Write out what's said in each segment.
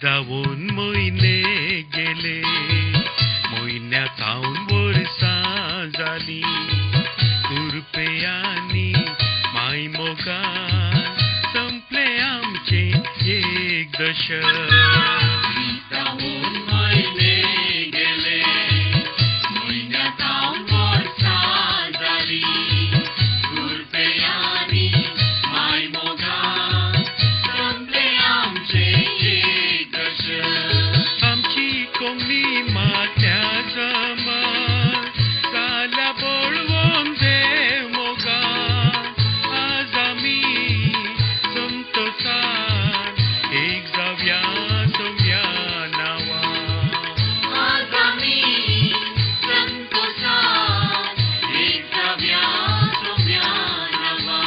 जावन म्हयने गेले, म्हयन्या थावन वर्सां जालीं. कृपयांनी माय मोगान संपलें आमचें एक दशक. जावन म्हयने गेले, म्हयन्या थावन वर्सां जालीं. कृपयांनी माय मोगान संपलें आमचें एक दशक. आमची कोंकणी मात्या जमा जाल्या बळवंत देव मोगान. आज आमी संतोसान एक जावया सोम्या नांवान. आज आमी संतोसान एक जावया सोम्या नांवान.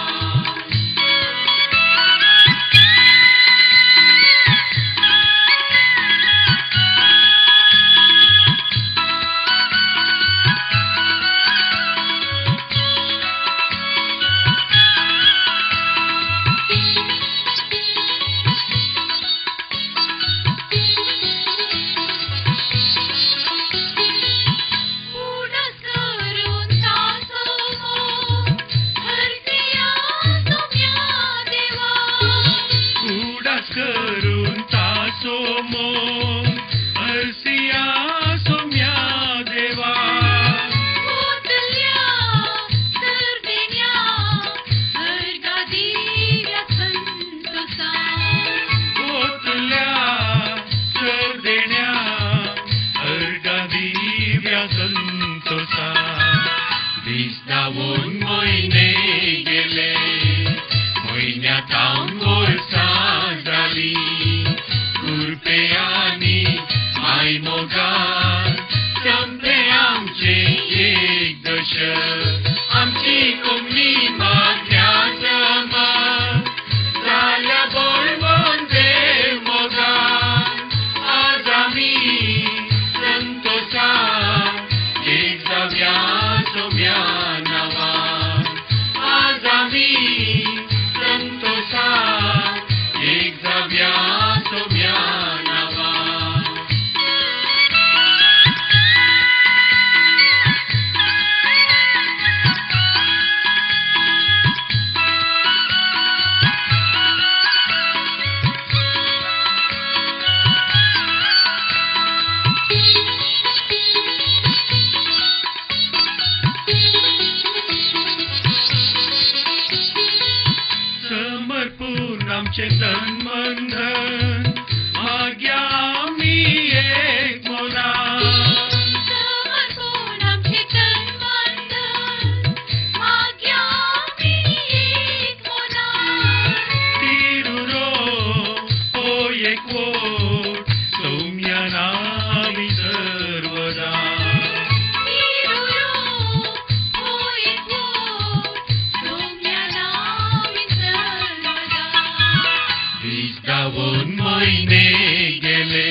उडास करून ताचो मोग हरसिया सोम्या देवा. उडास करून ताचो मोग हरसिया सोम्या देवा. ओतल्या सर्देण्या अर्गा दिव्या संतोसान. ओतल्या सर्देण्या अर्गा दिव्या संतोसा. दीस धांवून म्हयने गेले, म्हयन्या थावन वर्सां जालीं. कृपयांनी माय मोगान संपलें आमचें एक दशक. आमची कोंकणी मागण्या जमा जाल्या बळवंत देव मोगान. आज आमी संतोसान एक जावया सोम्या नांवान. आज आमी संतोसान एक जावया सोम्या नांवान. समर्पून आमचें तन मन धन मागया आमी एक मोनान. समर्पून आमचें तन मन धन मागया आमी एक मोनान. तिरुरो हो एकवट सौम्या नामी सर्वदा. तिरुरो हो एकवट सोम्या नामी सर्वदा. दीस धांवून म्हयने गेले,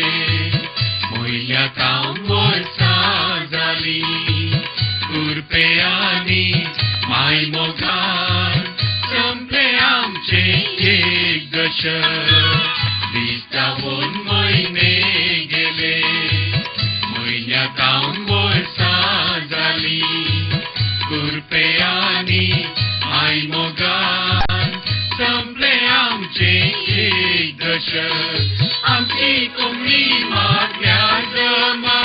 म्हयन्या थावन वर्सां जालीं. कृपयांनी माय मोगान संपलें आमचें एक दशक. दीस धांवून म्हयने गेले, म्हयन्या थावन वर्सां जालीं. कृपयांनी माय मोगान संपलें आमचें एक दशक. आमची कोंकणी मागण्या जमा